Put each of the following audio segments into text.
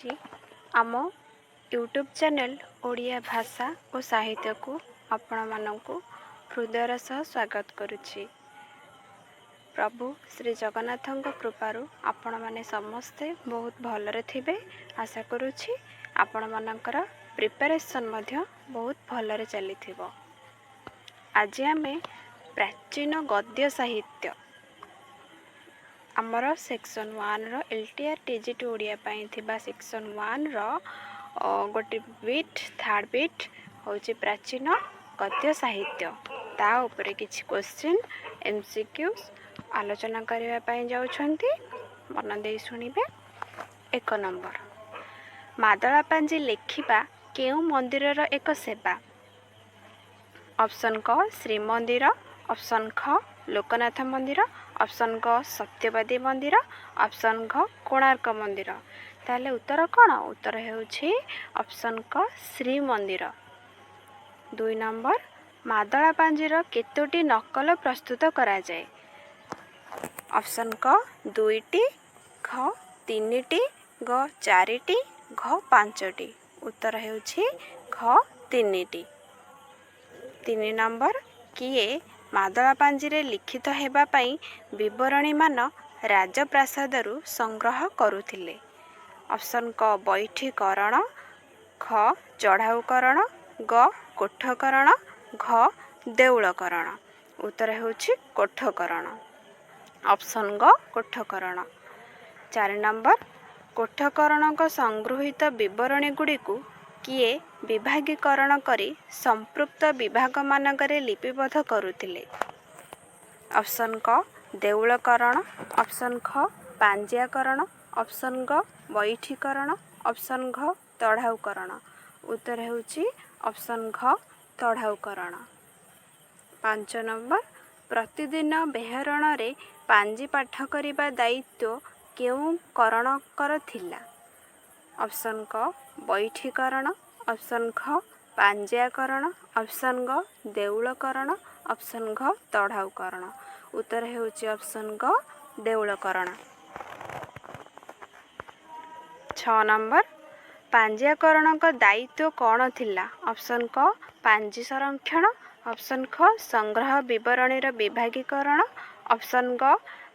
ଆମ YouTube channel Odia ଭାଷା ଓ ସାହିତ୍ୟକୁ ଆପଣମାନଙ୍କୁ ହୃଦୟର ସହ ସ୍ୱାଗତ କରୁଛି। ପ୍ରଭୁ ଶ୍ରୀ ଜଗନ୍ନାଥଙ୍କ କୃପାରୁ ଆପଣମାନେ ସମସ୍ତେ ବହୁତ ଭଲରେ ଥିବେ ଆଶା କରୁଛି। ଆପଣମାନଙ୍କର ପ୍ରିପାରେସନ୍ ମଧ୍ୟ ବହୁତ ଭଲରେ ଚାଲିଥିବ। ଆଜି ଆମେ ପ୍ରାଚୀନ ଗଦ୍ୟ ସାହିତ୍ୟ, ଆମର ସେକ୍ସନ୍ ୱାନ୍ର, LTR TGT Odia ପାଇଁ ଥିବା ସେକ୍ସନ୍ ୱାନ୍ର ଗୋଟେ ବିଟ୍, ଥାର୍ଡ଼ ବିଟ୍ ହେଉଛି ପ୍ରାଚୀନ ଗଦ୍ୟ ସାହିତ୍ୟ, ତା ଉପରେ କିଛି କ୍ୱେଶ୍ଚିନ୍, MCQs ଆଲୋଚନା କରିବା ପାଇଁ ଯାଉଛନ୍ତି। ମନ ଦେଇ ଶୁଣିବେ। 1 ନମ୍ବର, ମାଦଳା ପାଞ୍ଜି ଲେଖିବା କେଉଁ ମନ୍ଦିରର ଏକ ସେବା? ଅପସନ୍ କ ଶ୍ରୀମନ୍ଦିର, ଅପସନ୍ ଖ ଲୋକନାଥ ମନ୍ଦିର, ଅପସନ୍ ଗ ସତ୍ୟବାଦୀ ମନ୍ଦିର, ଅପସନ୍ ଘ କୋଣାର୍କ ମନ୍ଦିର। ତାହେଲେ ଉତ୍ତର କ'ଣ? ଉତ୍ତର ହେଉଛି ଅପସନ୍ କ ଶ୍ରୀମନ୍ଦିର। 2 ନମ୍ବର, ମାଦଳା ପାଞ୍ଜିର କେତୋଟି ନକଲ ପ୍ରସ୍ତୁତ କରାଯାଏ? ଅପସନ୍ କ 2ଟି, ଖ 3ଟି, ଗ 4ଟି, ଘ 5ଟି। ଉତ୍ତର ହେଉଛି ଖ 3ଟି। 3 ନମ୍ବର, କିଏ ମାଦଳା ପାଞ୍ଜିରେ ଲିଖିତ ହେବା ପାଇଁ ବିବରଣୀମାନ ରାଜପ୍ରାସାଦରୁ ସଂଗ୍ରହ କରୁଥିଲେ? ଅପସନ୍ କ ବୈଠୀକରଣ, ଖ ଚଢ଼ାଉକରଣ, ଗ କୋଠକରଣ, ଘ ଦେଉଳକରଣ। ଉତ୍ତର ହେଉଛି କୋଠକରଣ, ଅପସନ୍ ଗ କୋଠକରଣ। 4 ନମ୍ବର, କୋଠକରଣଙ୍କ ସଂଗୃହୀତ ବିବରଣୀଗୁଡ଼ିକୁ କିଏ ବିଭାଗୀକରଣ କରି ସମ୍ପୃକ୍ତ ବିଭାଗମାନଙ୍କରେ ଲିପିବଦ୍ଧ କରୁଥିଲେ? ଅପସନ୍ କ ଦେଉଳକରଣ, ଅପସନ୍ ଖ ପାଞ୍ଜିଆକରଣ, ଅପସନ୍ ଗ ବୈଠୀକରଣ, ଅପସନ୍ ଘ ତଢ଼ାଉକରଣ। ଉତ୍ତର ହେଉଛି ଅପସନ୍ ଘ ତଢ଼ାଉକରଣ। 5 ନମ୍ବର, ପ୍ରତିଦିନ ବେହରଣରେ ପାଞ୍ଜି ପାଠ କରିବା ଦାୟିତ୍ୱ କେଉଁ କରଣଙ୍କର ଥିଲା? ଅପସନ୍ କ ବୈଠୀକରଣ, ଅପସନ୍ ଖ ପାଞ୍ଜିଆକରଣ, ଅପସନ୍ ଗ ଦେଉଳକରଣ, ଅପସନ୍ ଘ ତଢ଼ାଉକରଣ। ଉତ୍ତର ହେଉଛି ଅପସନ୍ ଗ ଦେଉଳକରଣ। 6 ନମ୍ବର, ପାଞ୍ଜିଆକରଣଙ୍କ ଦାୟିତ୍ୱ କ'ଣ ଥିଲା? ଅପସନ୍ କ ପାଞ୍ଜି ସଂରକ୍ଷଣ, ଅପସନ୍ ଖ ସଂଗ୍ରହ ବିବରଣୀର ବିଭାଗୀକରଣ, ଅପସନ୍ ଗ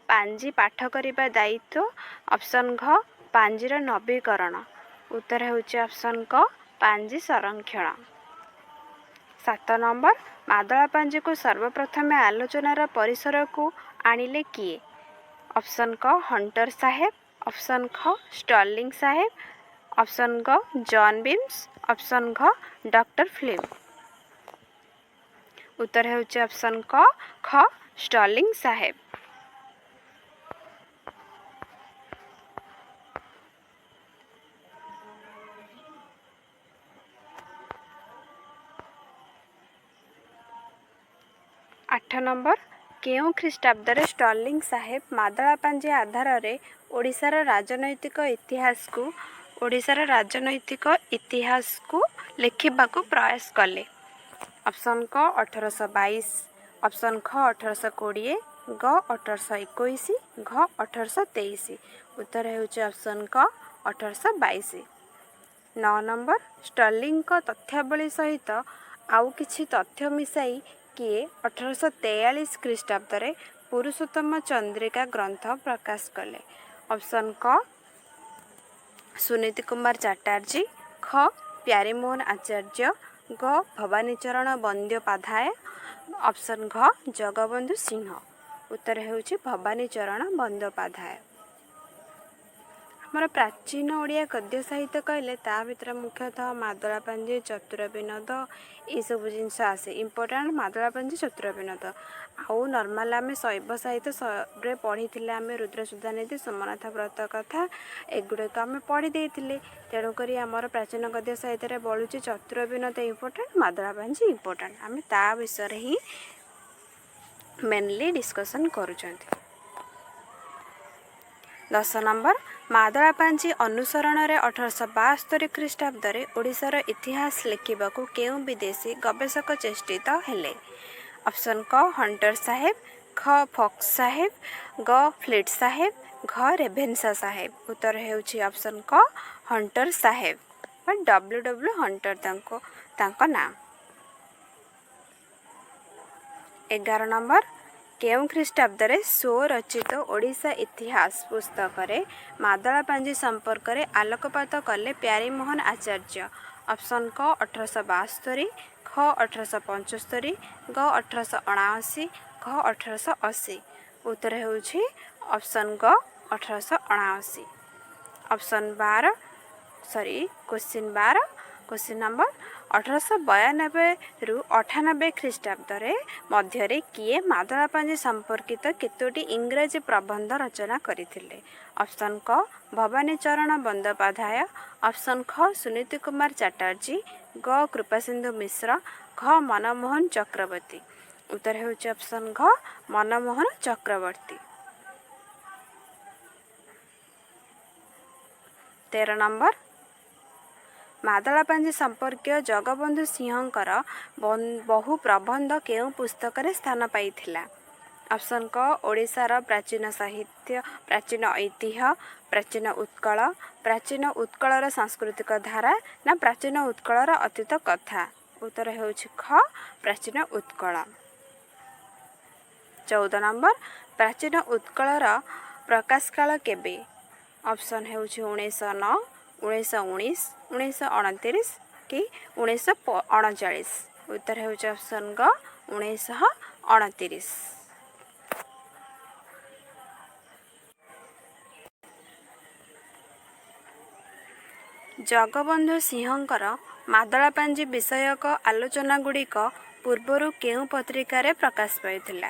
ପାଞ୍ଜି ପାଠ କରିବା ଦାୟିତ୍ୱ, ଅପସନ୍ ଘ ପାଞ୍ଜିର ନବୀକରଣ। ଉତ୍ତର ହେଉଛି ଅପସନ୍ କ ପାଞ୍ଜି ସଂରକ୍ଷଣ। 7 ନମ୍ବର, ମାଦଳା ପାଞ୍ଜିକୁ ସର୍ବପ୍ରଥମେ ଆଲୋଚନାର ପରିସରକୁ ଆଣିଲେ କିଏ? ଅପସନ୍ କ ହଣ୍ଟର ସାହେବ, ଅପସନ୍ ଖ ଷ୍ଟର୍ଲିଂ ସାହେବ, ଅପସନ୍ ଗ ଜନ୍ ବିମ୍ସ, ଅପସନ୍ ଘ ଡକ୍ଟର ଫିଲ୍ମ। ଉତ୍ତର ହେଉଛି ଅପସନ୍ କ ଖ ଷ୍ଟର୍ଲିଂ ସାହେବ। 8 ନମ୍ବର, କେଉଁ ଖ୍ରୀଷ୍ଟାବ୍ଦରେ ଷ୍ଟର୍ଲିଂ ସାହେବ ମାଦଳା ପାଞ୍ଜି ଆଧାରରେ ଓଡ଼ିଶାର ରାଜନୈତିକ ଇତିହାସକୁ ଲେଖିବାକୁ ପ୍ରୟାସ କଲେ? ଅପସନ୍ କ 1822, ଅପସନ୍ ଖ 1820, ଗ 1821, ଘ 1823। ଉତ୍ତର ହେଉଛି ଅପସନ୍ କ 1822। 9 ନମ୍ବର, ଷ୍ଟର୍ଲିଂଙ୍କ ତଥ୍ୟାବଳୀ ସହିତ ଆଉ କିଛି ତଥ୍ୟ ମିଶାଇ କିଏ 1843 ଖ୍ରୀଷ୍ଟାବ୍ଦରେ ପୁରୁଷୋତ୍ତମ ଚନ୍ଦ୍ରିକା ଗ୍ରନ୍ଥ ପ୍ରକାଶ କଲେ? ଅପସନ୍ କ ସୁନୀତି କୁମାର ଚାଟାର୍ଜୀ, ଖ ପ୍ୟାରୀମୋହନ ଆଚାର୍ଯ୍ୟ, ଗ ଭବାନୀଚରଣ ବନ୍ଦ୍ୟୋପାଧ୍ୟାୟ, ଅପସନ୍ ଘ ଜଗବନ୍ଧୁ ସିଂହ। ଉତ୍ତର ହେଉଛି ଭବାନୀଚରଣ ବନ୍ଦ୍ୟୋପାଧ୍ୟାୟ। ଆମର ପ୍ରାଚୀନ ଓଡ଼ିଆ ଗଦ୍ୟ ସାହିତ୍ୟ କହିଲେ ତା ଭିତରେ ମୁଖ୍ୟତଃ ମାଦଳା ପାଞ୍ଜି, ଚତୁର ବିନୋଦ ଏଇସବୁ ଜିନିଷ ଆସେ। ଇମ୍ପୋର୍ଟାଣ୍ଟ ମାଦଳା ପାଞ୍ଜି, ଚତୁର ବିନୋଦ। ଆଉ ନର୍ମାଲ ଆମେ ଶୈବ ସାହିତ୍ୟରେ ପଢ଼ିଥିଲେ ଆମେ ରୁଦ୍ରସୁଧାନିଧି, ସୋମନାଥ ବ୍ରତ କଥା, ଏଗୁଡ଼ିକ ଆମେ ପଢ଼ି ଦେଇଥିଲେ। ତେଣୁକରି ଆମର ପ୍ରାଚୀନ ଗଦ୍ୟ ସାହିତ୍ୟରେ ବଳୁଛି ଚତୁର ବିନୋଦ ଇମ୍ପୋର୍ଟାଣ୍ଟ, ମାଦଳା ପାଞ୍ଜି ଇମ୍ପୋର୍ଟାଣ୍ଟ। ଆମେ ତା ବିଷୟରେ ହିଁ ମେନଲି ଡିସ୍କସନ୍ କରୁଛନ୍ତି। 10 ନମ୍ବର, ମାଦଳା ପାଞ୍ଜି ଅନୁସରଣରେ 1872 ଖ୍ରୀଷ୍ଟାବ୍ଦରେ ଓଡ଼ିଶାର ଇତିହାସ ଲେଖିବାକୁ କେଉଁ ବିଦେଶୀ ଗବେଷକ ଚେଷ୍ଟିତ ହେଲେ? ଅପସନ୍ କ ହଣ୍ଟର ସାହେବ, ଖ ଫକ୍ସ ସାହେବ, ଗ ଫ୍ଲିଟ୍ ସାହେବ, ଘ ରେଭେନ୍ସା ସାହେବ। ଉତ୍ତର ହେଉଛି ଅପସନ୍ କ ହଣ୍ଟର ସାହେବ ବା ଡବ୍ଲ୍ୟୁ ଡବ୍ଲ୍ୟୁ ହଣ୍ଟର ତାଙ୍କ ନାଁ। 11 ନମ୍ବର, କେଉଁ ଖ୍ରୀଷ୍ଟାବ୍ଦରେ ସ୍ୱରଚିତ ଓଡ଼ିଶା ଇତିହାସ ପୁସ୍ତକରେ ମାଦଳାପାଞ୍ଜି ସମ୍ପର୍କରେ ଆଲୋକପାତ କଲେ ପ୍ୟାରୀମୋହନ ଆଚାର୍ଯ୍ୟ? ଅପସନ୍ କ 1872, ଖ 1875, ଗ 1879, ଘ 1880। ଉତ୍ତର ହେଉଛି ଅପସନ୍ ଗ 1879। ଅପସନ୍ 12, ସରି, କୋଶ୍ଚିନ୍ 12, କୋଶ୍ଚିନ୍ ନମ୍ବର, 1892ରୁ 98 ଖ୍ରୀଷ୍ଟାବ୍ଦରେ ମଧ୍ୟରେ କିଏ ମାଦଳାପାଞ୍ଜି ସମ୍ପର୍କିତ କେତୋଟି ଇଂରାଜୀ ପ୍ରବନ୍ଧ ରଚନା କରିଥିଲେ? ଅପସନ୍ କ ଭବାନୀ ଚରଣ ବନ୍ଦୋପାଧ୍ୟାୟ, ଅପସନ୍ ଖ ସୁନୀତି କୁମାର ଚାଟାର୍ଜୀ, ଗ କୃପାସିନ୍ଧୁ ମିଶ୍ର, ଘ ମନମୋହନ ଚକ୍ରବର୍ତ୍ତୀ। ଉତ୍ତର ହେଉଛି ଅପସନ୍ ଘ ମନମୋହନ ଚକ୍ରବର୍ତ୍ତୀ। 13 ନମ୍ବର, ମାଦଳାପାଞ୍ଜି ସମ୍ପର୍କୀୟ ଜଗବନ୍ଧୁ ସିଂହଙ୍କର ବହୁ ପ୍ରବନ୍ଧ କେଉଁ ପୁସ୍ତକରେ ସ୍ଥାନ ପାଇଥିଲା? ଅପସନ୍ କ ଓଡ଼ିଶାର ପ୍ରାଚୀନ ସାହିତ୍ୟ, ପ୍ରାଚୀନ ଐତିହ୍ୟ, ପ୍ରାଚୀନ ଉତ୍କଳ, ପ୍ରାଚୀନ ଉତ୍କଳର ସାଂସ୍କୃତିକ ଧାରା ନା ପ୍ରାଚୀନ ଉତ୍କଳର ଅତୀତ କଥା। ଉତ୍ତର ହେଉଛି ଖ ପ୍ରାଚୀନ ଉତ୍କଳ। 14 ନମ୍ବର, ପ୍ରାଚୀନ ଉତ୍କଳର ପ୍ରକାଶ କାଳ କେବେ? ଅପସନ୍ ହେଉଛି 1909, 1919, 1929 କି 1939। ଉତ୍ତର ହେଉଛି ଅପସନ୍ ଗ 1929। ଜଗବନ୍ଧୁ ସିଂହଙ୍କର ମାଦଳାପାଞ୍ଜି ବିଷୟକ ଆଲୋଚନାଗୁଡ଼ିକ ପୂର୍ବରୁ କେଉଁ ପତ୍ରିକାରେ ପ୍ରକାଶ ପାଇଥିଲା,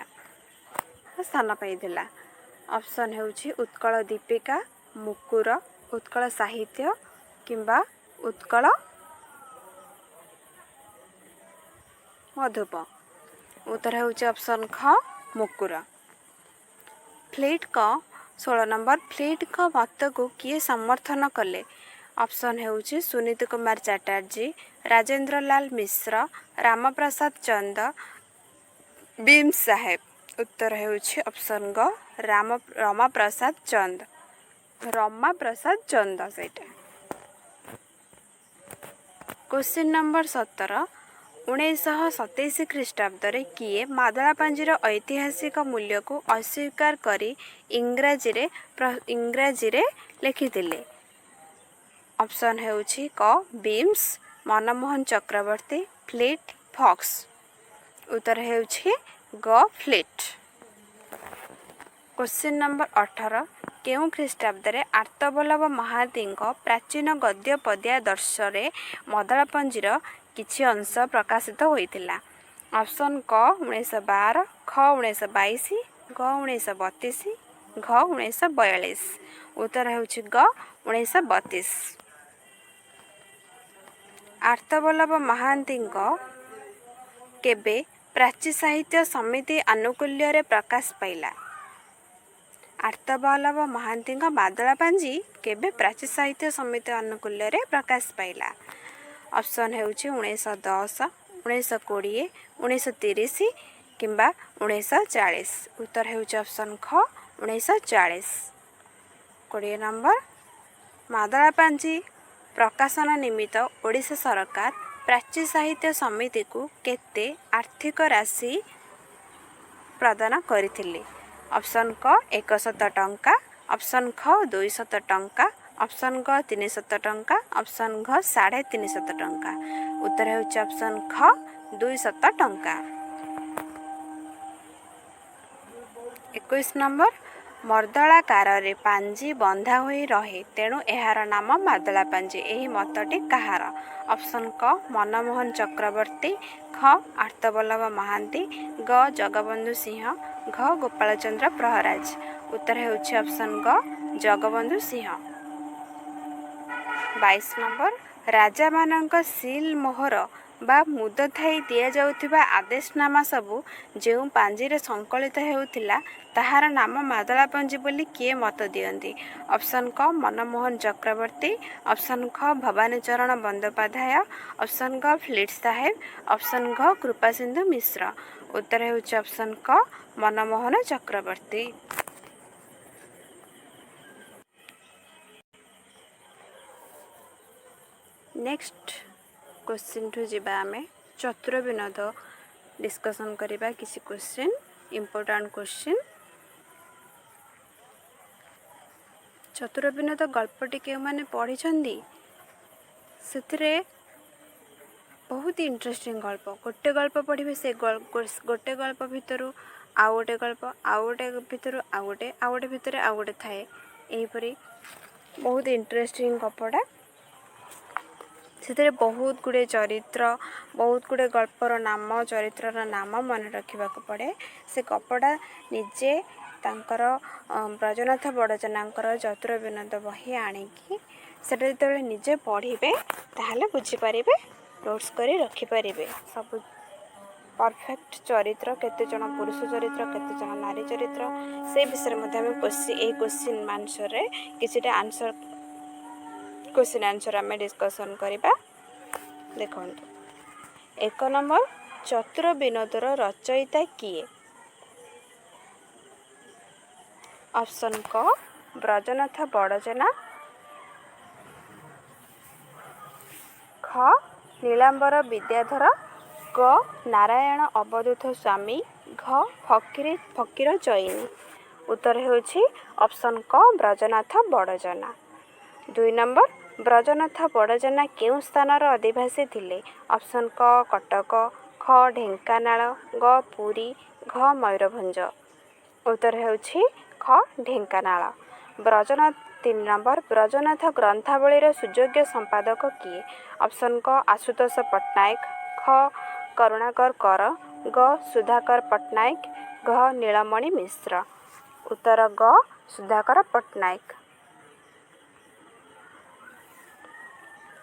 ସ୍ଥାନ ପାଇଥିଲା? ଅପସନ୍ ହେଉଛି ଉତ୍କଳ ଦୀପିକା, ମୁକୁର, ଉତ୍କଳ ସାହିତ୍ୟ କିମ୍ବା ଉତ୍କଳ ମଧୁପ। ଉତ୍ତର ହେଉଛି ଅପସନ୍ ଖ ମୁକୁର। ଫ୍ଲିଟଙ୍କ, 16 ନମ୍ବର, ଫ୍ଲିଟଙ୍କ ମତକୁ କିଏ ସମର୍ଥନ କଲେ? ଅପସନ୍ ହେଉଛି ସୁନୀତି କୁମାର ଚାଟାର୍ଜୀ, ରାଜେନ୍ଦ୍ର ଲାଲ ମିଶ୍ର, ରାମପ୍ରସାଦ ଚନ୍ଦ, ବିମ୍ସ ସାହେବ। ଉତ୍ତର ହେଉଛି ଅପସନ୍ ଗ ରମାପ୍ରସାଦ ଚନ୍ଦ, ରମା ପ୍ରସାଦ ଚନ୍ଦ ସେଇଟା। କୋଶ୍ଚିନ୍ ନମ୍ବର 17, 1927 ଖ୍ରୀଷ୍ଟାବ୍ଦରେ କିଏ ମାଦଳାପାଞ୍ଜିର ଐତିହାସିକ ମୂଲ୍ୟକୁ ଅସ୍ୱୀକାର କରି ଇଂରାଜୀରେ ଲେଖିଥିଲେ? ଅପସନ୍ ହେଉଛି କ ବିମ୍ସ, ମନମୋହନ ଚକ୍ରବର୍ତ୍ତୀ, ଫ୍ଲିଟ୍, ଫକ୍ସ। ଉତ୍ତର ହେଉଛି ଗ ଫ୍ଲିଟ୍। କୋଶ୍ଚିନ୍ ନମ୍ବର 18, କେଉଁ ଖ୍ରୀଷ୍ଟାବ୍ଦରେ ଆର୍ତ୍ତବଲ୍ଲଭ ମହାନ୍ତିଙ୍କ ପ୍ରାଚୀନ ଗଦ୍ୟ ପଦ୍ୟାଦର୍ଶରେ ମଦଳାପଞ୍ଜିର କିଛି ଅଂଶ ପ୍ରକାଶିତ ହୋଇଥିଲା? ଅପସନ୍ କ 1912, ଖ 1922, ଗ 1932, ଘ 1942। ଉତ୍ତର ହେଉଛି ଗ 1932। ଆର୍ତ୍ତବଲ୍ଲଭ ମହାନ୍ତିଙ୍କ କେବେ ପ୍ରାଚୀ ସାହିତ୍ୟ ସମିତି ଆନୁକୂଲ୍ୟରେ ପ୍ରକାଶ ପାଇଲା? ଆର୍ତ୍ତବଲ୍ଲଭ ମହାନ୍ତିଙ୍କ ମାଦଳାପାଞ୍ଜି କେବେ ପ୍ରାଚୀ ସାହିତ୍ୟ ସମିତି ଆନୁକୂଲ୍ୟରେ ପ୍ରକାଶ ପାଇଲା? ଅପସନ୍ ହେଉଛି 1910, 1920, 1930 କିମ୍ବା 1940। ଉତ୍ତର ହେଉଛି ଅପସନ୍ ଖ 1940। 20 ନମ୍ବର, ମାଦଳାପାଞ୍ଜି ପ୍ରକାଶନ ନିମିତ୍ତ ଓଡ଼ିଶା ସରକାର ପ୍ରାଚୀ ସାହିତ୍ୟ ସମିତିକୁ କେତେ ଆର୍ଥିକ ରାଶି ପ୍ରଦାନ କରିଥିଲେ? ଅପସନ୍ କ 100 ଟଙ୍କା, ଅପସନ୍ ଖ 200 ଟଙ୍କା, ଅପସନ୍ ଗ 300 ଟଙ୍କା, ଅପସନ୍ ଘ 350 ଟଙ୍କା। ଉତ୍ତର ହେଉଛି ଅପସନ୍ ଖ 200 ଟଙ୍କା। 21 ନମ୍ବର, ମର୍ଦ୍ଦଳାକାରରେ ପାଞ୍ଜି ବନ୍ଧା ହୋଇ ରହେ, ତେଣୁ ଏହାର ନାମ ମାଦଳା ପାଞ୍ଜି, ଏହି ମତଟି କାହାର? ଅପସନ୍ କ ମନମୋହନ ଚକ୍ରବର୍ତ୍ତୀ, ଖ ଆର୍ତ୍ତବଲ୍ଲଭ ମହାନ୍ତି, ଗ ଜଗବନ୍ଧୁ ସିଂହ, ଘ ଗୋପାଳଚନ୍ଦ୍ର ପ୍ରହରାଜ। ଉତ୍ତର ହେଉଛି ଅପସନ୍ ଗ ଜଗବନ୍ଧୁ ସିଂହ। 22 ନମ୍ବର, ରାଜାମାନଙ୍କ ସିଲ୍ ମୋହର ବା ମୁଦ ଥାଇ ଦିଆଯାଉଥିବା ଆଦେଶନାମା ସବୁ ଯେଉଁ ପାଞ୍ଜିରେ ସଂକଳିତ ହେଉଥିଲା, ତାହାର ନାମ ମାଦଳାପଞ୍ଜି ବୋଲି କିଏ ମତ ଦିଅନ୍ତି? ଅପସନ୍ କ ମନମୋହନ ଚକ୍ରବର୍ତ୍ତୀ, ଅପସନ୍ ଖ ଭବାନୀଚରଣ ବନ୍ଦୋପାଧ୍ୟାୟ, ଅପସନ୍ ଗ ଫ୍ଲିଟ୍ ସାହେବ, ଅପସନ୍ ଘ କୃପାସିନ୍ଧୁ ମିଶ୍ର। ଉତ୍ତର ହେଉଛି ଅପସନ୍ କ ମନମୋହନ ଚକ୍ରବର୍ତ୍ତୀ। ନେକ୍ସଟ କ୍ୱେଶ୍ଚିନ୍ଠୁ ଯିବା ଆମେ, ଚତୁର ବିନୋଦ ଡିସ୍କସନ୍ କରିବା କିଛି କ୍ୱେଶ୍ଚିନ୍, ଇମ୍ପୋର୍ଟାଣ୍ଟ କ୍ୱେଶ୍ଚିନ୍। ଚତୁର ବିନୋଦ ଗଳ୍ପଟି କେଉଁମାନେ ପଢ଼ିଛନ୍ତି? ସେଥିରେ ବହୁତ ଇଣ୍ଟରେଷ୍ଟିଂ ଗଳ୍ପ। ଗୋଟେ ଗଳ୍ପ ପଢ଼ିବେ, ସେ ଗୋଟେ ଗଳ୍ପ ଭିତରୁ ଆଉ ଗୋଟେ ଗଳ୍ପ, ଆଉ ଗୋଟେ ଭିତରୁ ଆଉ ଗୋଟେ, ଆଉ ଗୋଟେ ଭିତରେ ଆଉ ଗୋଟେ ଥାଏ। ଏହିପରି ବହୁତ ଇଣ୍ଟରେଷ୍ଟିଂ ଗପଟା। ସେଥିରେ ବହୁତ ଗୁଡ଼ିଏ ଚରିତ୍ର, ବହୁତ ଗୁଡ଼ିଏ ଗଳ୍ପର ନାମ, ଚରିତ୍ରର ନାମ ମନେ ରଖିବାକୁ ପଡ଼େ। ସେ ଗପଟା ନିଜେ ତାଙ୍କର ବ୍ରଜନାଥ ବଡ଼ଜେନାଙ୍କର ଚତୁର ବିନୋଦ ବହି ଆଣିକି ସେଟା ଯେତେବେଳେ ନିଜେ ପଢ଼ିବେ, ତାହେଲେ ବୁଝିପାରିବେ, ନୋଟ୍ସ କରି ରଖିପାରିବେ ସବୁ ପରଫେକ୍ଟ ଚରିତ୍ର, କେତେ ଜଣ ପୁରୁଷ ଚରିତ୍ର, କେତେ ଜଣ ନାରୀ ଚରିତ୍ର, ସେ ବିଷୟରେ ମଧ୍ୟ ଆମେ ଏଇ କୋଶ୍ଚିନ୍ ଆନ୍ସର୍ରେ କିଛିଟା ଆନ୍ସର୍, କୋଶ୍ଚିନ୍ ଆନ୍ସର୍ ଆମେ ଡିସ୍କସନ୍ କରିବା। ଦେଖନ୍ତୁ, 1 ନମ୍ବର, ଚତୁର ବିନୋଦର ରଚୟିତା କିଏ? ଅପସନ୍ କ ବ୍ରଜନାଥ ବଡ଼ଜେନା, ଖ ନୀଳାମ୍ବର ବିଦ୍ୟାଧର, ଗ ନାରାୟଣ ଅବଧୂତ ସ୍ୱାମୀ, ଘ ଫକୀର ଜୈନୀ। ଉତ୍ତର ହେଉଛି ଅପସନ୍ କ ବ୍ରଜନାଥ ବଡ଼ଜେନା। 2 ନମ୍ବର, ବ୍ରଜନାଥ ବଡ଼ଜେନା କେଉଁ ସ୍ଥାନର ଅଧିବାସୀ ଥିଲେ? ଅପସନ୍ କ କଟକ, ଖ ଢେଙ୍କାନାଳ, ଗ ପୁରୀ, ଘ ମୟୂରଭଞ୍ଜ। ଉତ୍ତର ହେଉଛି ଖ ଢେଙ୍କାନାଳ। ବ୍ରଜନାଥ 3 ନମ୍ବର, ବ୍ରଜନାଥ ଗ୍ରନ୍ଥାବଳୀର ସୁଯୋଗ୍ୟ ସମ୍ପାଦକ କିଏ? ଅପସନ୍ କ ଆଶୁତୋଷ ପଟ୍ଟନାୟକ, ଖ କରୁଣାକର କର, ଗ ସୁଧାକର ପଟ୍ଟନାୟକ, ଘ ନୀଳମଣି ମିଶ୍ର। ଉତ୍ତର ଗ ସୁଧାକର ପଟ୍ଟନାୟକ।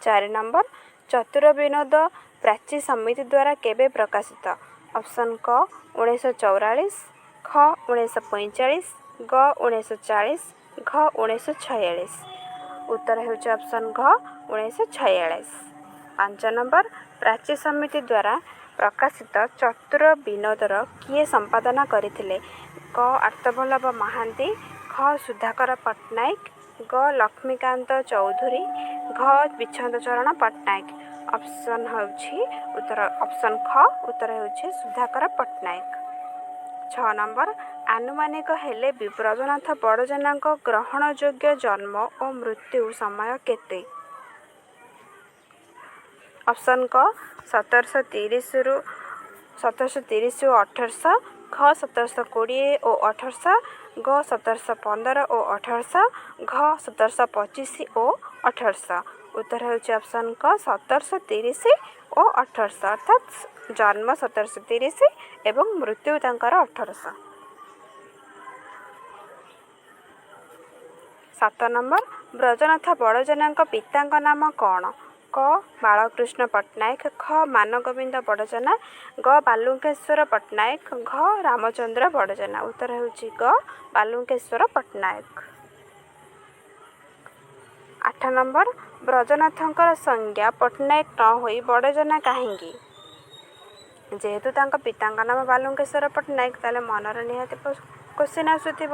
4 ନମ୍ବର, ଚତୁର ବିନୋଦ ପ୍ରାଚୀ ସମିତି ଦ୍ୱାରା କେବେ ପ୍ରକାଶିତ? ଅପସନ୍ କ 1944, ଖ 1945, ଗ 1940, ଘ 1946। ଉତ୍ତର ହେଉଛି ଅପସନ୍ ଘ 1946। 5 ନମ୍ବର, ପ୍ରାଚୀ ସମିତି ଦ୍ୱାରା ପ୍ରକାଶିତ ଚତୁର ବିନୋଦର କିଏ ସମ୍ପାଦନା କରିଥିଲେ? କ ଆର୍ତ୍ତବଲ୍ଲଭ ମହାନ୍ତି, ଖ ସୁଧାକର ପଟ୍ଟନାୟକ, ଗ ଲକ୍ଷ୍ମୀକାନ୍ତ ଚୌଧୁରୀ, ଘ ବିଚ୍ଛନ୍ଦ ଚରଣ ପଟ୍ଟନାୟକ। ଅପସନ୍ ହେଉଛି ଉତ୍ତର ଅପସନ୍ ଖ, ଉତ୍ତର ହେଉଛି ସୁଧାକର ପଟ୍ଟନାୟକ। 6 ନମ୍ବର, ଆନୁମାନିକ ହେଲେ ବି ବ୍ରଜନାଥ ବଡ଼ଜେନାଙ୍କ ଗ୍ରହଣଯୋଗ୍ୟ ଜନ୍ମ ଓ ମୃତ୍ୟୁ ସମୟ କେତେ? ଅପସନ୍ କ 1730ରୁ 1730 ଓ 1800, ଖ 1720 ଓ 1800, ଗ 1715 ଓ 1800, ଘ 1725 ଓ 1800। ଉତ୍ତର ହେଉଛି ଅପସନ୍ କ 1730 ଓ 1800, ଅର୍ଥାତ୍ ଜନ୍ମ 1730 ଏବଂ ମୃତ୍ୟୁ ତାଙ୍କର 1800। 7 ନମ୍ବର, ବ୍ରଜନାଥ ବଡ଼ଜେନାଙ୍କ ପିତାଙ୍କ ନାମ କ'ଣ? କ ବାଳକୃଷ୍ଣ ପଟ୍ଟନାୟକ, ଖ ମାନଗୋବିନ୍ଦ ବଡ଼ଜେନା, ଗ ବାଲୁଙ୍କେଶ୍ୱର ପଟ୍ଟନାୟକ, ଘ ରାମଚନ୍ଦ୍ର ବଡ଼ଜେନା। ଉତ୍ତର ହେଉଛି ଗ ବାଲୁଙ୍କେଶ୍ୱର ପଟ୍ଟନାୟକ। 8 ନମ୍ବର, ବ୍ରଜନାଥଙ୍କର ସଂଜ୍ଞା ପଟ୍ଟନାୟକ ନ ହୋଇ ବଡ଼ଜେନା କାହିଁକି? ଯେହେତୁ ତାଙ୍କ ପିତାଙ୍କ ନାମ ବାଲୁଙ୍କେଶ୍ୱର ପଟ୍ଟନାୟକ, ତାହେଲେ ମନରେ ନିହାତି କୋଶ୍ଚିନ୍ ଆସୁଥିବ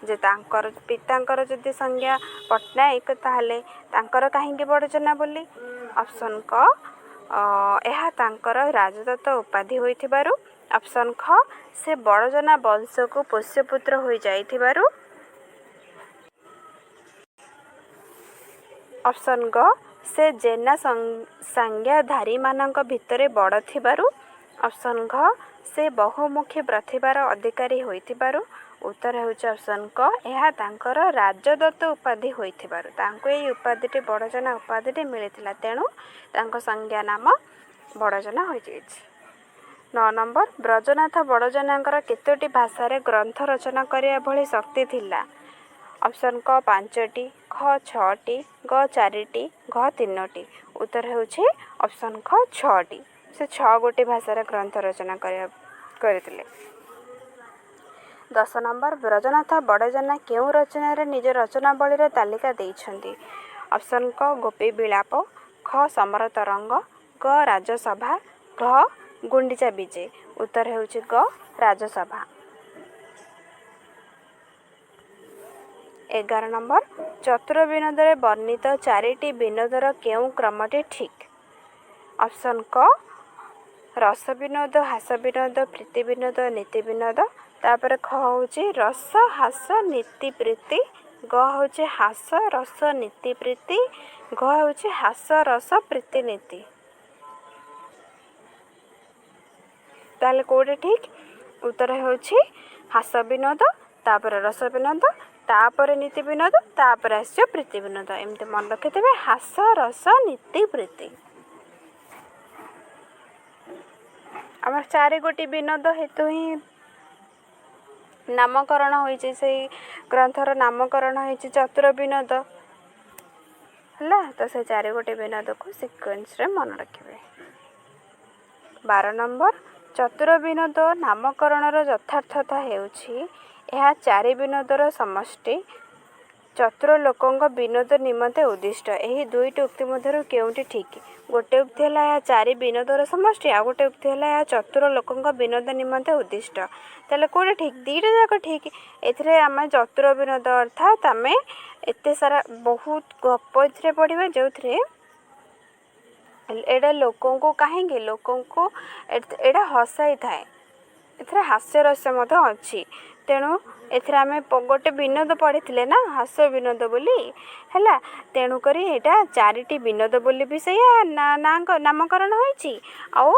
ଯେ ତାଙ୍କର ପିତାଙ୍କର ଯଦି ସଂଜ୍ଞା ପଟ୍ଟନାୟକ, ତାହେଲେ ତାଙ୍କର କାହିଁକି ବଡ଼ଜେନା ବୋଲି। ଅପସନ୍ କ ଏହା ତାଙ୍କର ରାଜଦତ୍ତ ଉପାଧି ହୋଇଥିବାରୁ, ଅପସନ୍ ଖ ସେ ବଡ଼ଜେନା ବଂଶକୁ ପୋଷ୍ୟପୁତ୍ର ହୋଇଯାଇଥିବାରୁ, ଅପସନ୍ ଗ ସେ ଜେନା ସଂଜ୍ଞାଧାରୀମାନଙ୍କ ଭିତରେ ବଡ଼ ଥିବାରୁ, ଅପସନ୍ ଘ ସେ ବହୁମୁଖୀ ପ୍ରତିଭାର ଅଧିକାରୀ ହୋଇଥିବାରୁ। ଉତ୍ତର ହେଉଛି ଅପସନ୍ କ ଏହା ତାଙ୍କର ରାଜଦତ୍ତ ଉପାଧି ହୋଇଥିବାରୁ। ତାଙ୍କୁ ଏଇ ଉପାଧିଟି, ବଡ଼ଜେନା ଉପାଧିଟି ମିଳିଥିଲା, ତେଣୁ ତାଙ୍କ ସଂଜ୍ଞା ନାମ ବଡ଼ଜେନା ହୋଇଯାଇଛି। 9 ନମ୍ବର, ବ୍ରଜନାଥ ବଡ଼ଜେନାଙ୍କର କେତୋଟି ଭାଷାରେ ଗ୍ରନ୍ଥ ରଚନା କରିବା ଭଳି ଶକ୍ତି ଥିଲା? ଅପସନ୍ କ 5ଟି, ଖ 6ଟି, ଗ 4ଟି, ଘ 3ଟି। ଉତ୍ତର ହେଉଛି ଅପସନ୍ ଖ 6ଟି। ସେ 6 ଗୋଟି ଭାଷାରେ ଗ୍ରନ୍ଥ ରଚନା କରିଥିଲେ। 10 ନମ୍ବର, ବ୍ରଜନାଥ ବଡ଼ଜେନା କେଉଁ ରଚନାରେ ନିଜ ରଚନାବଳୀର ତାଲିକା ଦେଇଛନ୍ତି? ଅପସନ୍ କ ଗୋପୀ ବିଳାପ, ଖ ସମର ତରଙ୍ଗ, ଗ ରାଜସଭା, ଘ ଗୁଣ୍ଡିଚା ବିଜେ। ଉତ୍ତର ହେଉଛି ଗ ରାଜସଭା। 11 ନମ୍ବର, ଚତୁର ବିନୋଦରେ ବର୍ଣ୍ଣିତ ଚାରିଟି ବିନୋଦର କେଉଁ କ୍ରମଟି ଠିକ୍? ଅପସନ୍ କ ରସ ବିନୋଦ, ହାସ ବିନୋଦ, ପ୍ରୀତି ବିନୋଦ, ନୀତି ବିନୋଦ। ତାପରେ ଖ ହେଉଛି ରସ, ହାସ, ନୀତି, ପ୍ରୀତି। ଗ ହେଉଛି ହାସ, ରସ, ନୀତି, ପ୍ରୀତି। ଘ ହେଉଛି ହାସ, ରସ, ପ୍ରୀତି, ନୀତି। ତାହେଲେ କେଉଁଟା ଠିକ୍? ଉତ୍ତର ହେଉଛି ହାସ ବିନୋଦ, ତାପରେ ରସ ବିନୋଦ, ତାପରେ ନୀତି ବିନୋଦ, ତାପରେ ଆସିବ ପ୍ରୀତି ବିନୋଦ। ଏମିତି ମନେ ରଖିଥିବେ, ହାସ, ରସ, ନୀତି, ପ୍ରୀତି। ଆମର ଚାରି ଗୋଟି ବିନୋଦ ହେତୁ ହିଁ ନାମକରଣ ହୋଇଛି, ସେଇ ଗ୍ରନ୍ଥର ନାମକରଣ ହେଇଛି ଚତୁର ବିନୋଦ। ହେଲା ତ, ସେ ଚାରି ଗୋଟି ବିନୋଦକୁ ସିକ୍ୱେନ୍ସରେ ମନେ ରଖିବେ। 12 ନମ୍ବର, ଚତୁର ବିନୋଦ ନାମକରଣର ଯଥାର୍ଥତା ହେଉଛି: ଏହା ଚାରି ବିନୋଦର ସମଷ୍ଟି, ଚତୁର ଲୋକଙ୍କ ବିନୋଦ ନିମନ୍ତେ ଉଦ୍ଦିଷ୍ଟ। ଏହି ଦୁଇଟି ଉକ୍ତି ମଧ୍ୟରୁ କେଉଁଟି ଠିକ୍? ଗୋଟେ ଉକ୍ତି ହେଲା ଏହା ଚାରି ବିନୋଦର ସମଷ୍ଟି, ଆଉ ଗୋଟେ ଉକ୍ତି ହେଲା ଏହା ଚତୁର ଲୋକଙ୍କ ବିନୋଦ ନିମନ୍ତେ ଉଦ୍ଦିଷ୍ଟ। ତାହେଲେ କେଉଁଟା ଠିକ୍? ଦୁଇଟା ଯାକ ଠିକ୍। ଏଥିରେ ଆମେ ଚତୁର ବିନୋଦ ଅର୍ଥାତ୍ ଆମେ ଏତେ ସାରା ବହୁତ ଗପ ଏଥିରେ ପଢ଼ିବା, ଯେଉଁଥିରେ ଏଇଟା ଲୋକଙ୍କୁ, କାହିଁକି ଲୋକଙ୍କୁ ଏଇଟା ହସାଇଥାଏ, ଏଥିରେ ହାସ୍ୟରସ ମଧ୍ୟ ଅଛି। ତେଣୁ ଏଥିରେ ଆମେ ଗୋଟେ ବିନୋଦ ପଢ଼ିଥିଲେ ନା, ହାସ୍ୟ ବିନୋଦ ବୋଲି ହେଲା। ତେଣୁକରି ଏଇଟା ଚାରିଟି ବିନୋଦ ବୋଲି ବି ସେଇଆ ନାମକରଣ ହୋଇଛି, ଆଉ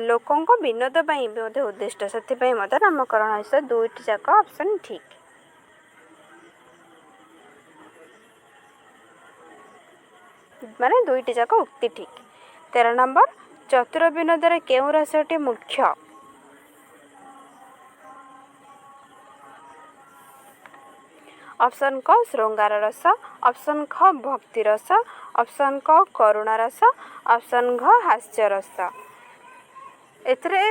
ଲୋକଙ୍କ ବିନୋଦ ପାଇଁ ବି ମଧ୍ୟ ଉଦ୍ଦିଷ୍ଟ, ସେଥିପାଇଁ ମଧ୍ୟ ନାମକରଣ ହୋଇଛି। ତ ଦୁଇଟି ଯାକ ଅପସନ୍ ଠିକ୍, ମାନେ ଦୁଇଟି ଯାକ ଉକ୍ତି ଠିକ୍। 13 ନମ୍ବର, ଚତୁର ବିନୋଦରେ କେଉଁ ରସଟି ମୁଖ୍ୟ? ଅପସନ୍ କ ଶୃଙ୍ଗାର ରସ, ଅପସନ୍ ଖ ଭକ୍ତି ରସ, ଅପସନ୍ କ କରୁଣା ରସ, ଅପସନ୍ ଘ ହାସ୍ୟ ରସ। ଏଥିରେ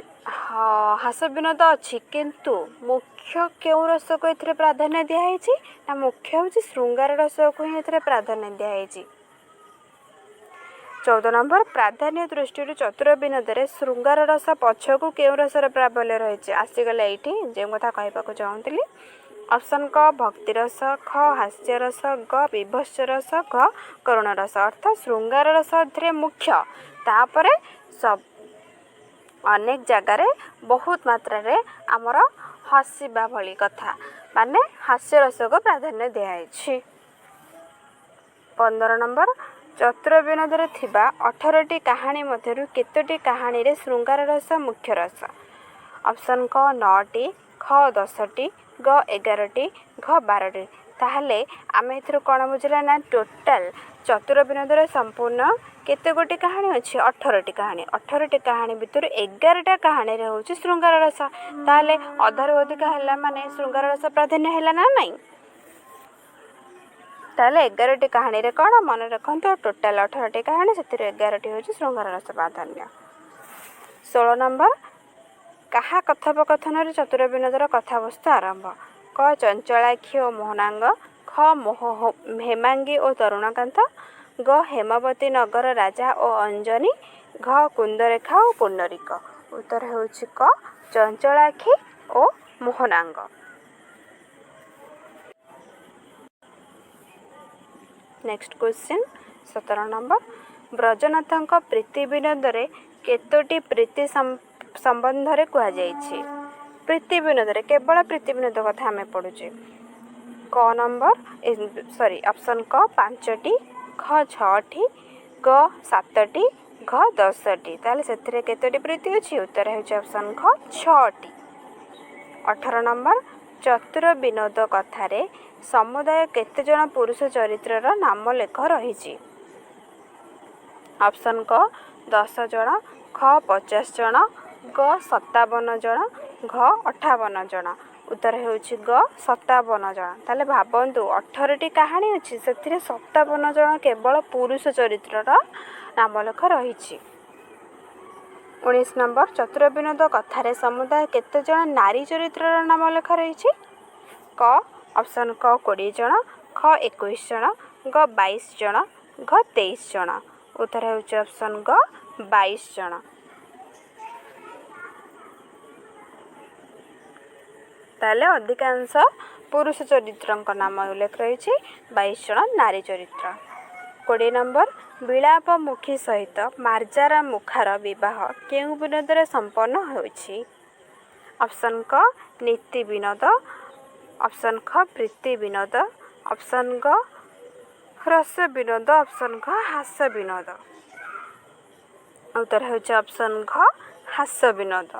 ହାସ୍ୟ ବିନୋଦ ଅଛି, କିନ୍ତୁ ମୁଖ୍ୟ କେଉଁ ରସକୁ ଏଥିରେ ପ୍ରାଧାନ୍ୟ ଦିଆହେଇଛି ନା, ମୁଖ୍ୟ ହେଉଛି ଶୃଙ୍ଗାର ରସକୁ ହିଁ ଏଥିରେ ପ୍ରାଧାନ୍ୟ ଦିଆହେଇଛି। 14 ନମ୍ବର, ପ୍ରାଧାନ୍ୟ ଦୃଷ୍ଟିରୁ ଚତୁର ବିନୋଦରେ ଶୃଙ୍ଗାର ରସ ପଛକୁ କେଉଁ ରସର ପ୍ରାବଲ୍ୟ ରହିଛି? ଆସିଗଲା ଏଇଠି ଯେଉଁ କଥା କହିବାକୁ ଚାହୁଁଥିଲି। ଅପସନ୍ କ ଭକ୍ତି ରସ, ଖ ହାସ୍ୟ ରସ, ଗ ବିଭତ୍ସ ରସ, ଘ କରୁଣ ରସ। ଅର୍ଥାତ୍ ଶୃଙ୍ଗାର ରସ ଏଥିରେ ମୁଖ୍ୟ, ତାପରେ ଅନେକ ଜାଗାରେ ବହୁତ ମାତ୍ରାରେ ଆମର ହସିବା ଭଳି କଥା, ମାନେ ହାସ୍ୟ ରସକୁ ପ୍ରାଧାନ୍ୟ ଦିଆହେଇଛି। 15 ନମ୍ବର, ଚତୁର ବିନୋଦରେ ଥିବା 18ଟି କାହାଣୀ ମଧ୍ୟରୁ କେତୋଟି କାହାଣୀରେ ଶୃଙ୍ଗାର ରସ ମୁଖ୍ୟ ରସ? ଅପସନ୍ କ 9ଟି, ଖ 10ଟି, ଗ 11ଟି, ଘ 12ଟି। ତାହେଲେ ଆମେ ଏଥିରୁ କ'ଣ ବୁଝିଲା ନା, ଟୋଟାଲ ଚତୁର ବିନୋଦର ସମ୍ପୂର୍ଣ୍ଣ କେତେ ଗୋଟି କାହାଣୀ ଅଛି? 18ଟି କାହାଣୀ। 18ଟି କାହାଣୀ ଭିତରୁ 11ଟା କାହାଣୀରେ ହେଉଛି ଶୃଙ୍ଗାର ରସ। ତାହେଲେ ଅଧାରୁ ଅଧିକା ହେଲା, ମାନେ ଶୃଙ୍ଗାର ରସ ପ୍ରାଧାନ୍ୟ ହେଲା ନା ନାଇଁ? ତାହେଲେ 11ଟି କାହାଣୀରେ କ'ଣ ମନେ ରଖନ୍ତୁ, ଟୋଟାଲ 18ଟି କାହାଣୀ, ସେଥିରୁ 11ଟି ହେଉଛି ଶୃଙ୍ଗାର ରସ ପ୍ରାଧାନ୍ୟ। 16 ନମ୍ବର, କାହା କଥୋପକଥନରେ ଚତୁର ବିନୋଦର କଥାବସ୍ତୁ ଆରମ୍ଭ? କ ଚଞ୍ଚଳାକ୍ଷୀ ଓ ମୋହନାଙ୍ଗ, ଖ ମୋହ ହେମାଙ୍ଗୀ ଓ ତରୁଣକାନ୍ତ, ଗ ହେମବତୀ ନଗର ରାଜା ଓ ଅଞ୍ଜନୀ, ଘ କୁନ୍ଦରେଖା ଓ ପୁଣ୍ଡରୀକ। ଉତ୍ତର ହେଉଛି କ ଚଞ୍ଚଳାକ୍ଷୀ ଓ ମୋହନାଙ୍ଗ। ନେକ୍ସଟ କ୍ୱେଶ୍ଚିନ୍ 17 ନମ୍ବର, ବ୍ରଜନାଥଙ୍କ ପ୍ରୀତି ବିନୋଦରେ କେତୋଟି ପ୍ରୀତି ସମ୍ବନ୍ଧରେ କୁହାଯାଇଛି? ପ୍ରୀତି ବିନୋଦରେ କେବଳ ପ୍ରୀତି ବିନୋଦ କଥା ଆମେ ପଢ଼ୁଛେ। କ ନମ୍ବର, ସରି, ଅପସନ୍ କ 5ଟି, ଖ 6ଟି, ଗ 7ଟି, ଘ 10ଟି। ତାହେଲେ ସେଥିରେ କେତୋଟି ପ୍ରୀତି ଅଛି? ଉତ୍ତର ହେଉଛି ଅପସନ୍ ଖ 6ଟି। 18 ନମ୍ବର, ଚତୁର ବିନୋଦ କଥାରେ ସମୁଦାୟ କେତେଜଣ ପୁରୁଷ ଚରିତ୍ରର ନାମ ଲେଖ ରହିଛି? ଅପସନ୍ କ 10 ଜଣ, ଖ 50 ଜଣ, ଗ 57 ଜଣ, ଘ 58 ଜଣ। ଉତ୍ତର ହେଉଛି ଗ 57 ଜଣ। ତାହେଲେ ଭାବନ୍ତୁ, 18ଟି କାହାଣୀ ଅଛି, ସେଥିରେ 57 ଜଣ କେବଳ ପୁରୁଷ ଚରିତ୍ରର ନାମଲେଖ ରହିଛି। 19 ନମ୍ବର, ଚତୁର ବିନୋଦ କଥାରେ ସମୁଦାୟ କେତେଜଣ ନାରୀ ଚରିତ୍ରର ନାମ ଲେଖା ରହିଛି? କ ଅପସନ୍ କ 20 ଜଣ, ଖ 21 ଜଣ, ଗ 22 ଜଣ, ଘ 23 ଜଣ। ଉତ୍ତର ହେଉଛି ଅପସନ୍ ଗ 22 ଜଣ। ତାହେଲେ ଅଧିକାଂଶ ପୁରୁଷ ଚରିତ୍ରଙ୍କ ନାମ ଉଲ୍ଲେଖ ରହିଛି, 22 ଜଣ ନାରୀ ଚରିତ୍ର। 20 ନମ୍ବର, ବିଳାପମୁଖୀ ସହିତ ମାର୍ଜାର ମୁଖାର ବିବାହ କେଉଁ ବିନୋଦରେ ସମ୍ପନ୍ନ ହେଉଛି? ଅପସନ୍ କ ନୀତି ବିନୋଦ, ଅପସନ୍ ଖ ପ୍ରୀତି ବିନୋଦ, ଅପସନ୍ ଗ ହ୍ରସ୍ୱ ବିନୋଦ, ଅପସନ୍ ଘ ହାସ୍ୟ ବିନୋଦ। ଉତ୍ତର ହେଉଛି ଅପସନ୍ ଘ ହାସ୍ୟ ବିନୋଦ।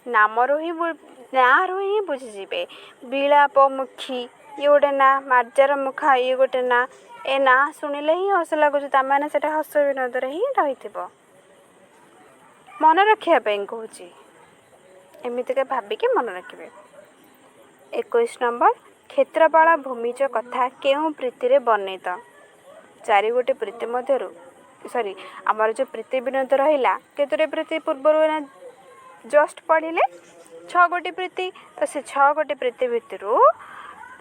ନାମରୁ ହିଁ, ନାଁରୁ ହିଁ ବୁଝିଯିବେ। ବିଳାପମୁଖୀ ଇଏ ଗୋଟେ ନାଁ, ମାର୍ଜାର ମୁଖା ଇଏ ଗୋଟେ ନାଁ। ଏ ନାଁ ଶୁଣିଲେ ହିଁ ହସ ଲାଗୁଛି, ତାମାନେ ସେଇଟା ହସ୍ୟ ବିନୋଦରେ ହିଁ ରହିଥିବ। ମନେ ରଖିବା ପାଇଁ କହୁଛି, ଏମିତିକା ଭାବିକି ମନେ ରଖିବେ। 21 ନମ୍ବର, କ୍ଷେତ୍ରପାଳ ଭୂମିଜ କଥା କେଉଁ ପ୍ରୀତିରେ ବର୍ଣ୍ଣିତ? ଚାରି ଗୋଟି ପ୍ରୀତି ମଧ୍ୟରୁ, ସରି, ଆମର ଯେଉଁ ପ୍ରୀତି ବିନୋଦ ରହିଲା, କେତୋଟି ପ୍ରୀତି ପୂର୍ବରୁ ଜଷ୍ଟ ପଢ଼ିଲେ? 6 ଗୋଟି ପ୍ରୀତି। ତ ସେ 6 ଗୋଟି ପ୍ରୀତି ଭିତରୁ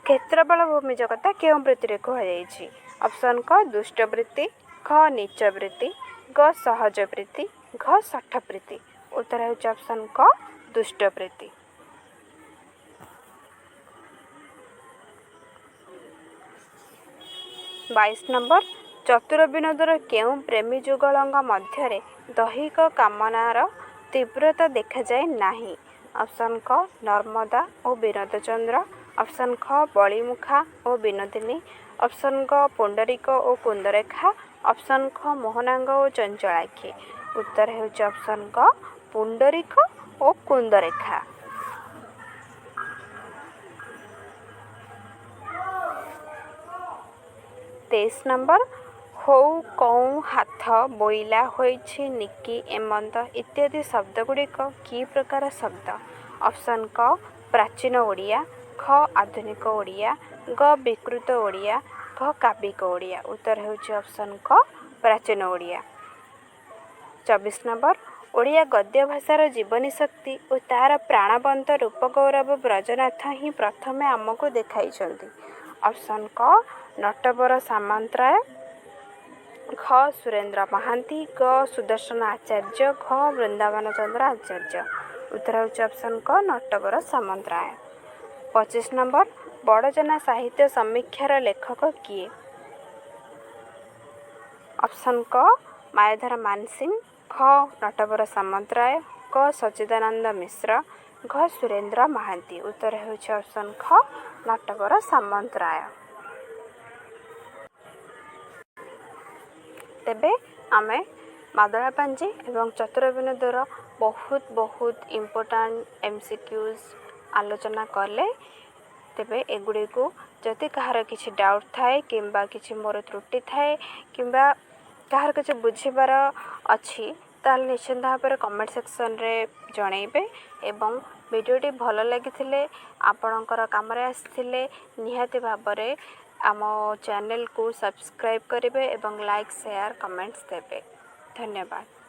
କ୍ଷେତ୍ରପାଳ ଭୂମିଜ କଥା କେଉଁ ପ୍ରୀତିରେ କୁହାଯାଇଛି? ଅପସନ୍ କ ଦୁଷ୍ଟ ପ୍ରୀତି, ଖ ନୀଚ ପ୍ରୀତି, ଗ ସହଜ ପ୍ରୀତି, ଘ ଶଠ ପ୍ରୀତି। ଉତ୍ତର ହେଉଛି ଅପସନ୍ କ ଦୁଷ୍ଟ ପ୍ରୀତି। 22 ନମ୍ବର, ଚତୁର ବିନୋଦର କେଉଁ ପ୍ରେମୀ ଯୁଗଳଙ୍କ ମଧ୍ୟରେ ଦୈହିକ କାମନାର ତୀବ୍ରତା ଦେଖାଯାଏ ନାହିଁ? ଅପସନ୍ କ ନର୍ମଦା ଓ ବିନୋଦଚନ୍ଦ୍ର, ଅପସନ୍ ଖ ବଳିମୁଖା ଓ ବିନୋଦିନୀ, ଅପସନ୍ ଗ ପୁଣ୍ଡରିକ ଓ କୁନ୍ଦରେଖା, ଅପସନ୍ ଖ ମୋହନାଙ୍ଗ ଓ ଚଞ୍ଚଳାକ୍ଷୀ। ଉତ୍ତର ହେଉଛି ଅପସନ୍ କ ପୁଣ୍ଡରିକ ଓ କୁନ୍ଦରେଖା। 23 ନମ୍ବର, ହଉ କଉଁ ହାତ ବୋଇଲା ହୋଇଛି ନିକି ଏମନ୍ତ ଇତ୍ୟାଦି ଶବ୍ଦଗୁଡ଼ିକ କି ପ୍ରକାର ଶବ୍ଦ? ଅପସନ୍ କ ପ୍ରାଚୀନ ଓଡ଼ିଆ, ଖ ଆଧୁନିକ ଓଡ଼ିଆ, ଗ ବିକୃତ ଓଡ଼ିଆ, ଘ କାବ୍ୟିକ ଓଡ଼ିଆ। ଉତ୍ତର ହେଉଛି ଅପସନ୍ କ ପ୍ରାଚୀନ ଓଡ଼ିଆ। 24 ନମ୍ବର, ଓଡ଼ିଆ ଗଦ୍ୟ ଭାଷାର ଜୀବନୀ ଶକ୍ତି ଓ ତା'ର ପ୍ରାଣବନ୍ତ ରୂପଗୌରବ ବ୍ରଜନାଥ ହିଁ ପ୍ରଥମେ ଆମକୁ ଦେଖାଇଛନ୍ତି। ଅପସନ୍ କ ନଟବର ସାମନ୍ତରାୟ, ଖ ସୁରେନ୍ଦ୍ର ମହାନ୍ତି, ଗ ସୁଦର୍ଶନ ଆଚାର୍ଯ୍ୟ, ଘ ବୃନ୍ଦାବନ ଚନ୍ଦ୍ର ଆଚାର୍ଯ୍ୟ। ଉତ୍ତର ହେଉଛି ଅପସନ୍ କ ନଟବର ସାମନ୍ତରାୟ। 25 ନମ୍ବର, ବଡ଼ଜନା ସାହିତ୍ୟ ସମୀକ୍ଷାର ଲେଖକ କିଏ? ଅପସନ୍ କ ମାୟାଧର ମାନସିଂହ, ଖ ନଟବର ସାମନ୍ତରାୟ, କ ସଚ୍ଚିଦାନନ୍ଦ ମିଶ୍ର, ଘ ସୁରେନ୍ଦ୍ର ମହାନ୍ତି। ଉତ୍ତର ହେଉଛି ଅପସନ୍ ଖ ନଟବର ସାମନ୍ତରାୟ। ତେବେ ଆମେ ମାଦଳା ପାଞ୍ଜି ଏବଂ ଚତୁର ବିନୋଦର ବହୁତ ବହୁତ ଇମ୍ପୋର୍ଟାଣ୍ଟ MCQs ଆଲୋଚନା କଲେ। ତେବେ ଏଗୁଡ଼ିକୁ ଯଦି କାହାର କିଛି ଡାଉଟ୍ ଥାଏ କିମ୍ବା କିଛି ମୋର ତ୍ରୁଟି ଥାଏ କିମ୍ବା କାହାର କିଛି ବୁଝିବାର ଅଛି, ତାହେଲେ ନିଶ୍ଚିନ୍ତ ଭାବରେ କମେଣ୍ଟ ସେକ୍ସନରେ ଜଣାଇବେ। ଏବଂ ଭିଡ଼ିଓଟି ଭଲ ଲାଗିଥିଲେ, ଆପଣଙ୍କର କାମରେ ଆସିଥିଲେ, ନିହାତି ଭାବରେ ଆମ ଚ୍ୟାନେଲକୁ ସବସ୍କ୍ରାଇବ୍ କରିବେ ଏବଂ ଲାଇକ୍, ସେୟାର, କମେଣ୍ଟସ୍ ଦେବେ। ଧନ୍ୟବାଦ।